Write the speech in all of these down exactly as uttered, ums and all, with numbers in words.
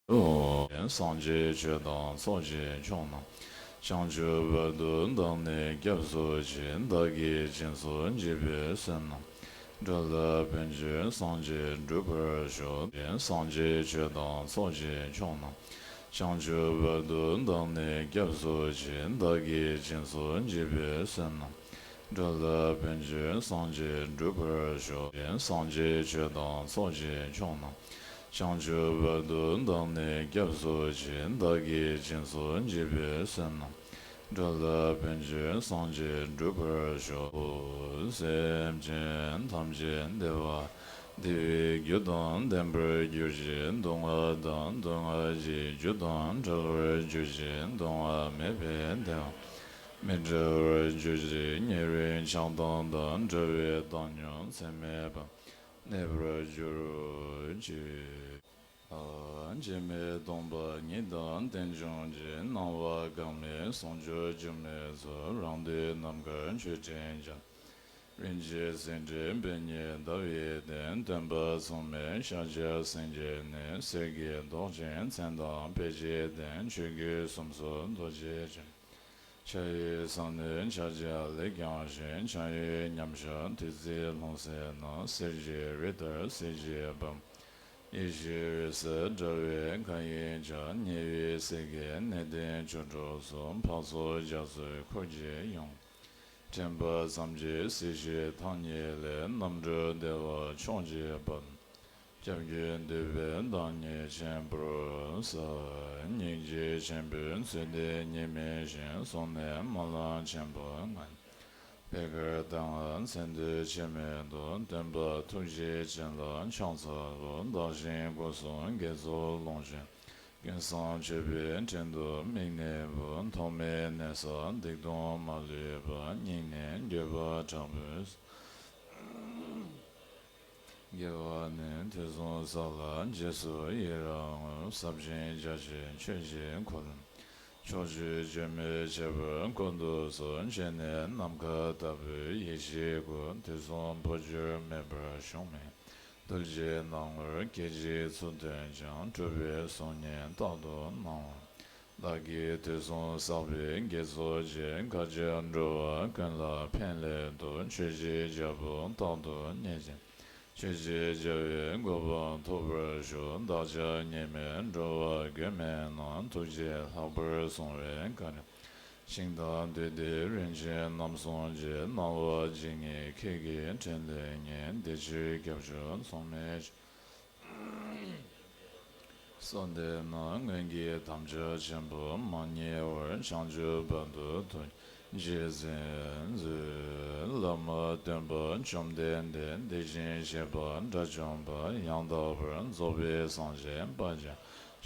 ཨོ། སངས་རྒྱས་ཆོས་དང་ཚོགས་ཀྱི་མཆོག་རྣམས། བྱང་ཆུབ་བར་དུ་བདག་ནི་སྐྱབས་སུ་མཆི། བདག་གིས་སྦྱིན་སོགས་བགྱིས་པའི་བསོད་ནམས། འགྲོ་ལ་ཕན་ཕྱིར་སངས་རྒྱས་འགྲུབ་པར་ཤོག། སངས་རྒྱས་ཆོས་དང་ཚོགས་ཀྱི་མཆོག་རྣམས། བྱང་ཆུབ་བར་དུ་བདག་ནི་སྐྱབས་སུ་མཆི། བདག་གིས་སྦྱིན་སོགས་བགྱིས་པའི་བསོད་ནམས། འགྲོ་ལ་ཕན་ཕྱིར་སངས་རྒྱས་འགྲུབ་པར་ཤོག། སངས་རྒྱས་ཆོས་དང་ཚོགས་ཀྱི་མཆོག་རྣམས། བྱང་ཆུབ་བར་དུ་བདག་ནི་སྐྱབས་སུ་མཆི། བདག་གིས་སྦྱིན་སོགས་བགྱིས་པའི་བསོད་ནམས། འགྲོ་ལ་ཕན་ཕྱིར་སངས་རྒྱས་འགྲུབ་པར་ཤོག། སེམས་ཅན་ཐམས་ཅད་བདེ་བ། བདེ་བའི་རྒྱུ་དང་ལྡན་པར་གྱུར་ཅིག། སྡུག་བསྔལ་དང་སྡུག་བསྔལ་གྱི་རྒྱུ་དང་བྲལ་བར་གྱུར་ཅིག། སྡུག་བསྔལ་མེད་པའི་བདེ་བ། མི་འབྲལ་བར་གྱུར་ཅིག། ཉེ་རིང་ཆགས་སྡང་དང་བྲལ་བའི་བཏང་སྙོམས་ཚད་མེད་པ། གནས་པར་གྱུར་ཅིག། འཇིགས་མེད་སྟོང་པ་ཉིད་དང་རྟེན་འབྱུང་གི། སྣང་བ་འགག་མེད་ཟུང་འཇུག་འགྱུ་མེད་ཚུལ། རང་དུས་ནམ་མཁའ་མཆོད་སྤྲིན་རྒྱ། རིན་ཆེན་སེང་ཁྲི་པད་ཉིད་ཟླ་བའི་གདན། སྟོན་པ་མཚུངས་མེད་ཤཱཀྱ་སེང་གེ་ནི། གསེར་གྱི་མདོག་ཅན་མཚན་དང་དཔེ་བྱད་ལྡན། ཆོས་གོས་གསུམ་སོགས་རྡོ་རྗེ་ཅན། ཕྱག་གཡས་གཟའ་ནི་ཕྱག་རྒྱ་ལེགས་བརྐྱང་ཞིང་། ཕྱག་གཡོན་མཉམ་གཞག་བདུད་རྩིའི་ལྷུང་བཟེད་ནི། གསེར་གྱི་རི་ལྟར་གསལ་བྱེད་པ། ཡེ་ཤེས་འོད་ཟེར་འདྲ་བའི་མཁའ་དབྱིངས་ཀྱང་། ཉེ་བའི་སྲས་ཀྱི་གནས་བརྟན་བཅུ་དྲུག་གསུམ། འཕགས་ཚོགས་རྒྱ་མཚོའི་འཁོར་གྱིས་ཡོངས། འདྲེན་པ་ཙམ་གྱིས་སྲིད་ཞིའི་ཐག་ཉེ་ལས། རྣམ་གྲོལ་བདེ་བ་མཆོག་གྱུར་པ། སྐྱབས་ཀྱི་འདུན་པས་བདག་ཉིད་མཁྱེན་པར་གསོལ། སྙིང་རྗེ་ཆེན་པོས་ཚུལ་འདི་ཉིད་སྨྲས་ཤིང་། གསུང་ནས་སྨོན་ལམ་ཆེན་པོ་ང་ཡིས། པད་དཀར་ལྟར་བསྔགས་མཚན་ཐོས་ཆེར་མི་འདོར། སྟོན་པ་ཐུགས་རྗེ་ཅན་ལ་ཕྱག་འཚལ་ལོ། བདག་གཞན་སྒོ་གསུམ་དགེ་ཚོགས་ལོངས་སྤྱོད། ཀུན་བཟང་མཆོད་པའི་སྤྲིན་དུ་དམིགས་ནས་འབུལ། ཐོག་མེད་གནས་ས་སྡིག་ལྟུང་མ་ལུས་པ། སྙིང་ནས་འདོད་པ་དྲག་པོས། དགེ་བ་ནི་དུས་གསུམ་བསགས་ལ་རྗེས་སུ་ཡི་རང་ངོ་། ཟབ་ཅིང་རྒྱ་ཆེའི་ཆོས་ཀྱི་འཁོར་ལོ། ཕྱོགས་བཅུའི་སྒྱུ་མའི་ཁྱད་པར་ཀུན་ཏུ་སོལ། མཆོད་ནས་ནམ་མཁའ་ལྟ་བུའི་ཡེ་ཤེས་སྐུ། དུས་གསུམ་འཕོ་འགྱུར་མེད་པར་བྱུང་བའི། རྡོ་རྗེའི་སྣང་ངོར་སྐད་ཅིག་ཚུར་སྟོན་ཀྱང་། གྲུབ་པའི་གཟུགས་བརྙན་རྟག་ཏུ་སྣང་བ། བདག་གིས་དུས་གསུམ་བསགས་པའི་དགེ་ཚོགས་ཀྱིས། བསྒང་གྲོལ་འགྲོ་བ་ཀུན་ལ་ཕན་སླད་དུ། ཆོས་ཀྱི་རྒྱལ་པོ་རྟག་ཏུ་བརྙེས་ཤིང་། ཆོས་ཀྱི་རྒྱལ་པོའི་གོ་འཕང་ཐོབ་པར་ཤོག། བདག་ཅག་ཉེས་མེད་འགྲོ་བ་མགོན་མེད་ནང་། ཐུགས་རྗེས་ལྷག་པར་བཟུང་བའི་བསྒང་ཁྲོད། ཞིང་དང་འདུས་ཏེ་རིན་ཆེན་རྣམ་གསུམ་གྱི། སྣང་བ་ཇི་སྙེད་ཁྱེད་ཀྱི་དྲིན་ལས་ཉེ། འདི་ཕྱིར་སྐྱབས་མཆོག་མཚུངས་མེད་ཀྱི། གསོལ་འདེབས་ན་སྔོན་གྱི་དམ་བཅའ་ཆེན་པོ་མ་བསྙེལ་བར། བྱང་ཆུབ་བར་དུ་ཐུགས་རྗེས་འཛིན་མཛོད། བླ་མ་སྟོན་པ་བཅོམ་ལྡན་འདས། དེ་བཞིན་གཤེགས་པ་དགྲ་བཅོམ་པ། ཡང་དག་པར་རྫོགས་པའི་སངས་རྒྱས་དཔལ་རྒྱལ།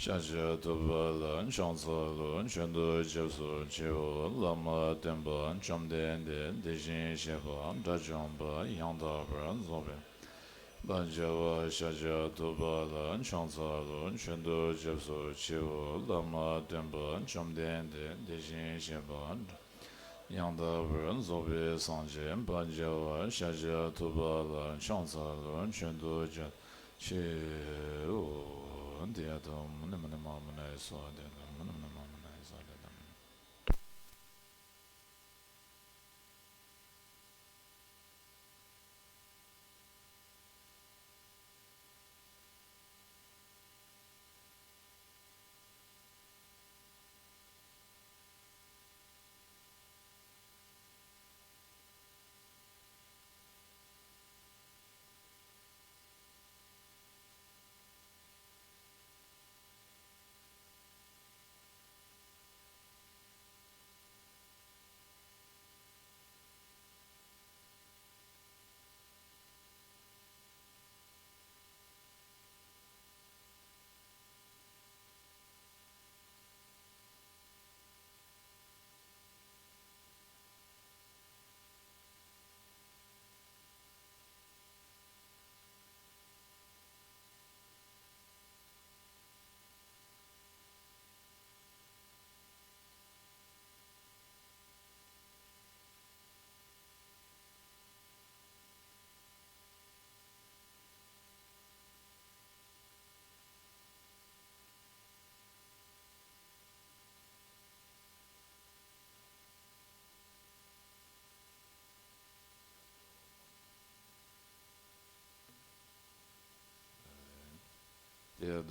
ཤཱཀྱ་ཐུབ་པ་ལ་ཕྱག་འཚལ་ལོ། མཆོད་དོ་སྐྱབས་སུ་མཆིའོ། བླ་མ་སྟོན་པ་བཅོམ་ལྡན་འདས། དེ་བཞིན་གཤེགས་པ་དགྲ་བཅོམ་པ། ཡང་དག་པར་རྫོགས་པའི་དཔལ་རྒྱལ་བ་ཤཱཀྱ་ཐུབ་པ་ལ་ཕྱག་འཚལ་ལོ། མཆོད་དོ་སྐྱབས་སུ་མཆིའོ། བླ་མ་སྟོན་པ་བཅོམ་ལྡན་འདས། དེ་བཞིན་གཤེགས་པ་དགྲ། ཡང་དག་པར་རྫོགས་པའི་སངས་རྒྱས་དཔལ་རྒྱལ་བ་ཤཱཀྱ་ཐུབ་པ་ལ་ཕྱག་འཚལ་ལོ། མཆོད་དོ་སྐྱབས་སུ་མཆིའོ། ཏདྱ་ཐཱ། མ་ཎི་མ་ཎི་མ་ཎི་སྭཱ་ཧཱ། ཏདྱ་ཐཱ། མ་ཎི་མ་ཎི་མ་ཎི་སྭཱ་ཧཱ། ཏདྱ་ཐཱ།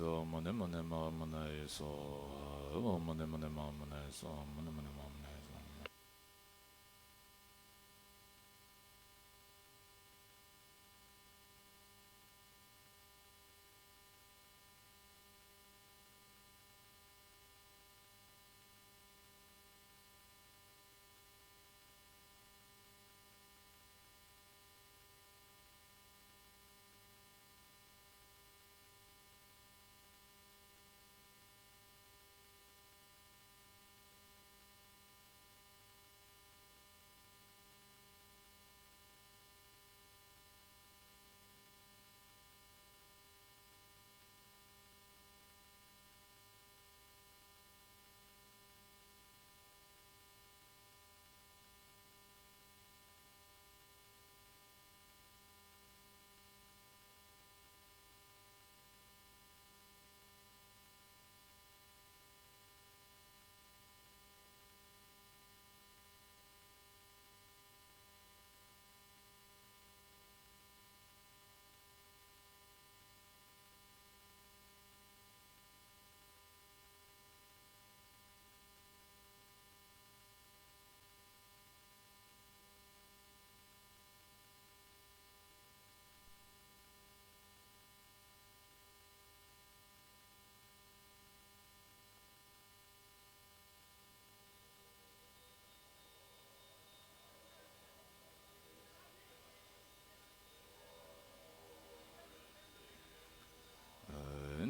ཨོཾ་མ་ཎི་མ་ཎི་མ་མ་ཎི་ཡེ་སྭཱ་ཧཱ། ཨོཾ་མ་ཎི་མ་ཎི་མ་མ་ཎི་ཡེ་སྭཱ་ཧཱ། མ་ཎི་མ་ཎི་མ་མ་ཎི་ཡེ་སྭཱ་ཧཱ།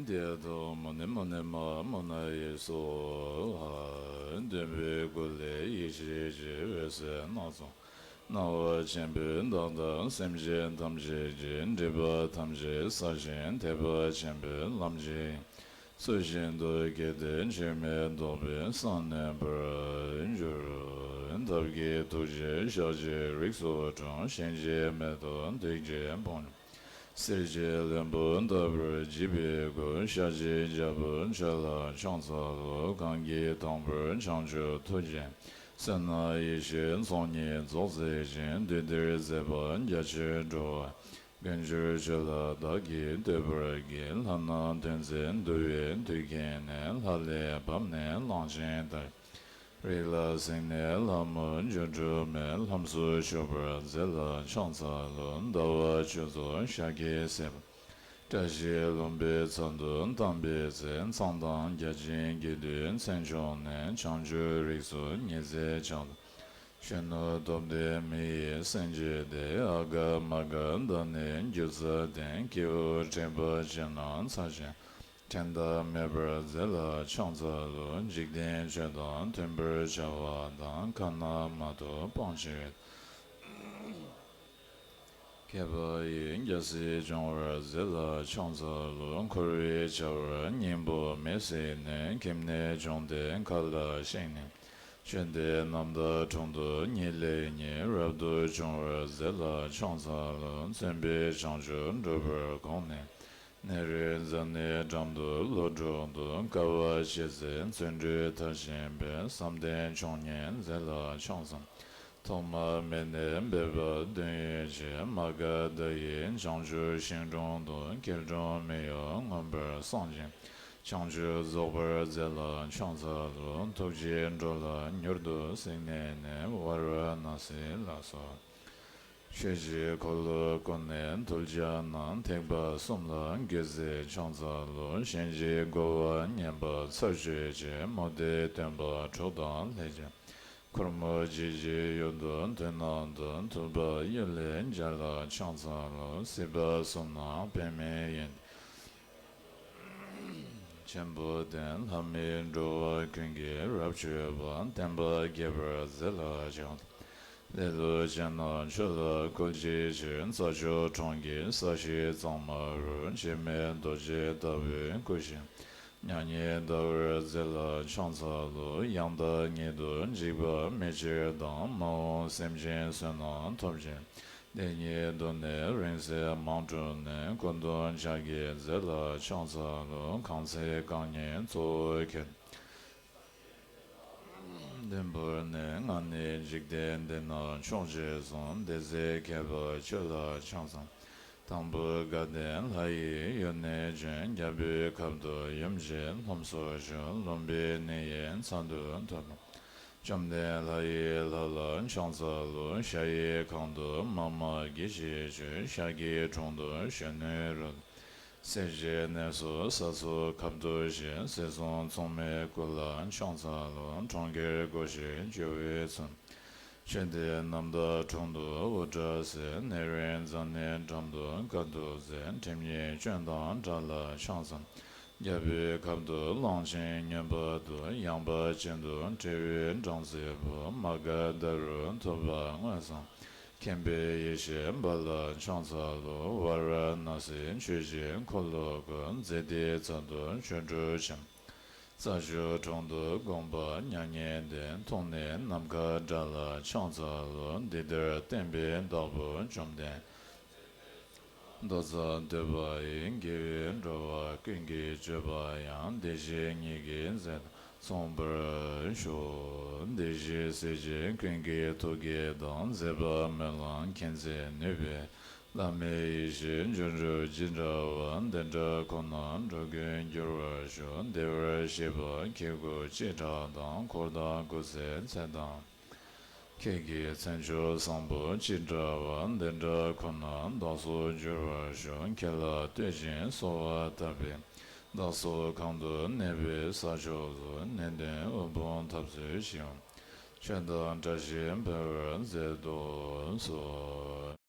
འདི་ལྟར་མ་ཎི་མ་ཎི་མ་མ་ཎི་ཡེ་སྭཱ་ཧཱ། མགྲོན་པོའི་སྐུ་ལས་ཡེ་ཤེས་ཀྱི་འོད་ཟེར་སྣ་ཚོགས་སྣང་བ་ཆེན་པོས་བདག་དང་སེམས་ཅན་ཐམས་ཅད་ཀྱི་སྒྲིབ་པ་ཐམས་ཅད་བསལ་ཞིང་ཐེག་པ་ཆེན་པོའི་ལམ་གྱི་ཚུལ་བཞིན་དུ་བསྐྱེད་དེ་འཆི་མེད་རྟོགས་པའི་ས་ནོན་པར་འགྱུར། བདག་གི་ཐུགས་རྗེས་ཞལ་གྱི་རིགས་སུ་འཁྲུངས། གཤིན་རྗེའི་མེ་ཏོག་བདུད་ཀྱི་དཔུང་གསེར་གྱི་ལྷུན་པོ་ལྟ་བུར་བརྗིད་པའི་སྐུ། ཤཱཀྱའི་རྒྱལ་པོ་མཆོག་ལ་ཕྱག་འཚལ་ལོ། གང་གིས་དང་པོར་བྱང་ཆུབ་ཐུགས་རྗེས་བསོད་ནམས་ཡེ་ཤེས་ཚོགས་གཉིས་རྫོགས་མཛད་ཅིང་། དུས་འདིར་མཛད་པ་རྒྱ་ཆེར་འགྲོ་བ་ཀུན་གྱི་ཆོས་ལ་བདག་གིས་བསྟོད་པར་བགྱི། ལྷ་ནང་འདུ་འཛི་འདུ་བའི་དུས་མཁྱེན་ནས། ལྷ་ལས་བབས་ནས་གླང་ཆེན་ལྟར། རིགས་ལ་གཟིགས་ནས་ལྷ་མོ་སྒྱུ་འཕྲུལ་མའི། ལྷམ་སུ་ཞུགས་པར་མཛད་ལ་ཕྱག་འཚལ་ལོ། ཟླ་བ་ཆོས་ཚོགས་ཤཱཀྱའི་སྲས་པོ། བཀྲ་ཤིས་ལྷུན་པོའི་ཚལ་དུ་བལྟམས་པའི་ཚེ། མཚན་དང་བརྒྱ་བྱིན་གྱི་མདུན་མཚན་བྱོན་ནས། བྱང་ཆུབ་རིགས་སུ་ཉི་ཚེ་ཆགས་དང་། གཞོན་ནུ་སྟོབས་ལྡན་མི་ཡི་སེང་གེ་སྟེ། ཨ་ག་མ་ག་བདག་ནི་སྒྱུ་རྩལ་ལྡན། སྐྱེ་བོ་དྲེགས་པ་ཅན་རྣམས་ཚར་གཅོད། འགྲན་ཟླ་མེད་པར་མཛད་ལ་ཕྱག་འཚལ་ལོ། འཇིག་རྟེན་ཆོས་དང་མཐུན་པར་བྱ་བ་དང་། ཁ་ན་མ་ཐོ་སྤང་བྱ་བའི་མཁས་པ་ཡིས་རྒྱལ་སྲིད་སྐྱོང་བར་མཛད་ལ་ཕྱག་འཚལ་ལོ། འཁོར་བའི་བྱ་བར་སྙིང་པོ་མེད་སྲིད་ནས། ཁྱིམ་ནས་བྱུང་སྟེ་མཁའ་ལ་གཤེགས་ནས། བྱོན་ཏེ་རྣམ་དག་དྲུང་དུ་ཉིད་ལས་ཉིད། རབ་ཏུ་བྱུང་བར་མཛད་ལ་ཕྱག་འཚལ་ལོ། མཚོན་པའི་བྱང་ཆུབ་འགྲུབ་པར་དགོངས་ནས། ནཻ་རཉྫ་ནའི་འགྲམ་དུ་ལྷོ་དྲུག་ཏུ། དཀའ་བ་སྤྱད་ཚེ་བརྩོན་འགྲུས་མཐར་ཕྱིན་པའི། བསམ་གཏན་མཆོག་བརྙེས་མཛད་ལ་ཕྱག་འཚལ། ཐོག་མ་མེད་ནས་འབད་པ་དོན་ཡོད་ཕྱིར། མ་ག་དྷ་ཡི་བྱང་ཆུབ་ཤིང་དྲུང་དུ། སྐྱིལ་ཀྲུང་མི་གཡོ་མངོན་པར་སངས་རྒྱས། བྱང་ཆུབ་རྫོགས་པར་མཛད་ལ་ཕྱག་འཚལ་ལོ། ཐུགས་རྗེས་འགྲོ་ལ་མྱུར་དུ་གཟིགས་ནས་ནི། ཝཱ་ར་ཎཱ་སི་ལ་སོགས། ཆོས་ཀྱི་འཁོར་ལོ་བསྐོར་ནས་ཐུགས་རྒྱལ་ན། ཐེག་པ་གསུམ་ལ་རྒོད་ཚད་ཕྱག་འཚལ་ལོ། གཤིན་རྗེའི་རྒོལ་བ་ཉེས་པ་ཚར་གཅོད་ཅིང་། མུ་སྟེགས་སྟོན་པ་དྲུག་དང་ལྷས་བྱིན། ཁོར་མོ་འཇིགས་བྱེད་གཡུལ་དུ་མཐུན་རྣམས་དང་། ཐུབ་པ་གཡུལ་ལས་མཇལ་ལ་ཕྱག་འཚལ་ལོ། སྲིད་པ་གསུམ་ན་པདྨའི་དབྱིངས། ཆེན་པོ་སྟེ་ལྷ་མི་འགྲོ་བ་ཀུན་གྱི་རབ་མཆོད་པ། བསྟན་པ་རྒྱས་པར་མཛད་ལ་ཕྱག་འཚལ། ལེ་ལོ་ཅན་རྣམས་ཆོས་ལ་བཀོལ་བྱའི་ཕྱིར། རྩྭ་མཆོག་གྲོང་གི་ས་གཞི་གཙང་མ་རུ། འཆི་མེད་རྡོ་རྗེ་ལྟ་བུའི་སྐུ་ཞབས། མྱ་ངན་འདའ་བར་མཛད་ལ་ཕྱག་འཚལ་ལོ། ཡང་དག་ཉིད་དུ་འཇིགས་པ་མེད་ཕྱིར་དང་། མ་འོངས་སེམས་ཅན་བསོད་ནམས་ཐོབ་ཕྱིར། དེ་ཉིད་དུ་ནི་རིང་བསྲེལ་མང་དྲུད་ནས། སྐུ་གདུང་ཕྱག་གིས་མཛད་ལ་ཕྱག་འཚལ་ལོ། གང་ཚེ་རྐང་གཉིས་གཙོ་བོ་ཁྱེར། བདུན་པར་ནི་ང་ནི་འཇིག་རྟེན་འདི་ན་མཆོག་ཅེས་གསུངས། དེ་ཚེ་མཁས་པ་ཁྱོད་ལ་ཕྱག་འཚལ། དང་པོ་དགའ་ལྡན་ལྷ་ཡི་ཡུལ་ནས་བྱོན། རྒྱལ་པོའི་ཁབ་ཏུ་ཡུམ་གྱི་ལྷུམས་སུ་ཞུགས། ལུམ་བི་ནི་ཡི་མཚན་དུ་ཐོབ། བཅོམ་ལྡན་ལྷ་ཡི་ལྷ་ལ་ཕྱག་འཚལ་ལོ། ཤ་ཡི་ཁང་དུ་མཱ་མ་དགེ་བཤེས་བྱོན། ཤཱཀྱའི་གྲོང་དུ་གཞོན་ནུའི་རོལ། གསེར་གྱི་གནས་སུ་ས་འཚོ་ཁབ་ཏུ་བཞེས། སྲིད་གསུམ་མཚུངས་མེད་སྐུ་ལ་ཕྱག་འཚལ་ལོ། གྲོང་ཁྱེར་སྒོ་བཞི་སྤྱི་བོའི་མཚོན། ཆོས་སྡེ་རྣམ་དག་དྲུང་དུ་དབུ་སྐྲ་བསིལ། ནེ་རཉྫ་ནའི་འགྲམ་དུ་དཀའ་ཐུབ་མཛད། ཁྲིམས་གཉིས་སྐྱོན་དང་བྲལ་ལ་ཕྱག་འཚལ། རྒྱལ་པོའི་ཁབ་ཏུ་གླང་ཆེན་སྨྱོན་པ་དུ། ཡངས་པ་ཅན་དུ་ཏྲེ་ཧོའི་སྦྲང་རྩི་བུ། མ་ག་དྷ་རུ་ཐུབ་པ་མངོན་སངས། མཁྱེན་པའི་ཡེ་ཤེས་འབར་ལ་ཕྱག་འཚལ་ལོ། ཝཱ་ར་ཎཱ་སིའི་ཆོས་ཀྱི་འཁོར་ལོ་བསྐོར། མཛེས་སྡེའི་ཚལ་དུ་ཆོ་འཕྲུལ་འཆང་། རྩྭ་མཆོག་གྲོང་དུ་དགོངས་པ་མྱ་ངན་འདས། ཐུགས་ནི་ནམ་མཁའ་འདྲ་ལ་ཕྱག་འཚལ་ལོ། འདི་ལྟར་བསྟན་པའི་བདག་པོ་བཅོམ་ལྡན། རྡོ་རྗེ་ཐེག་པ་ཡི། དགེ་བས་འགྲོ་བ་ཀུན་གྱི་སྤྱོད་པ་ཡང་། བདེ་གཤེགས་ཉིད་ཀྱི་མཛད་དང་མཚུངས་པར་ཤོག། བདེ་གཤེགས་སྲས་ཀྱི་ཀུན་གྱི་ཐུགས་བསྐྱེད་དང་། མཛད་པ་སྨོན་ལམ་མཁྱེན་བརྩེ་ནུས་པའི། བླ་མེད་ཡེ་ཤེས་སྦྱོར་འབྲུ་ཅི་འདྲ་བ། འདི་འདྲ་ཁོ་ནར་འགྲོ་ཀུན་འགྱུར་བར་ཤོག། བདེ་བར་གཤེགས་པ་ཁྱེད་སྐུ་ཅི་འདྲ་དང་། འཁོར་དང་སྐུ་ཚེའི་ཚད་དང་། ཁྱེད་ཀྱི་མཚན་མཆོག་བཟང་པོ་ཅི་འདྲ་བ། འདི་འདྲ་ཁོ་ནར་བདག་སོགས་འགྱུར་བར་ཤོག། ཁྱེད་ལ་བསྟོད་ཅིང་གསོལ་བ་བཏབ་པས། བདག་སོགས་གང་དུ་གནས་པའི་ས་ཕྱོགས་སུ། ནན་ཏན་དབུལ་ཕོངས་འཐབ་རྩོད་ཞི་བ། ཆོས་དང་བཀྲ་ཤིས་འཕེལ་བར་མཛད་དུ་གསོལ།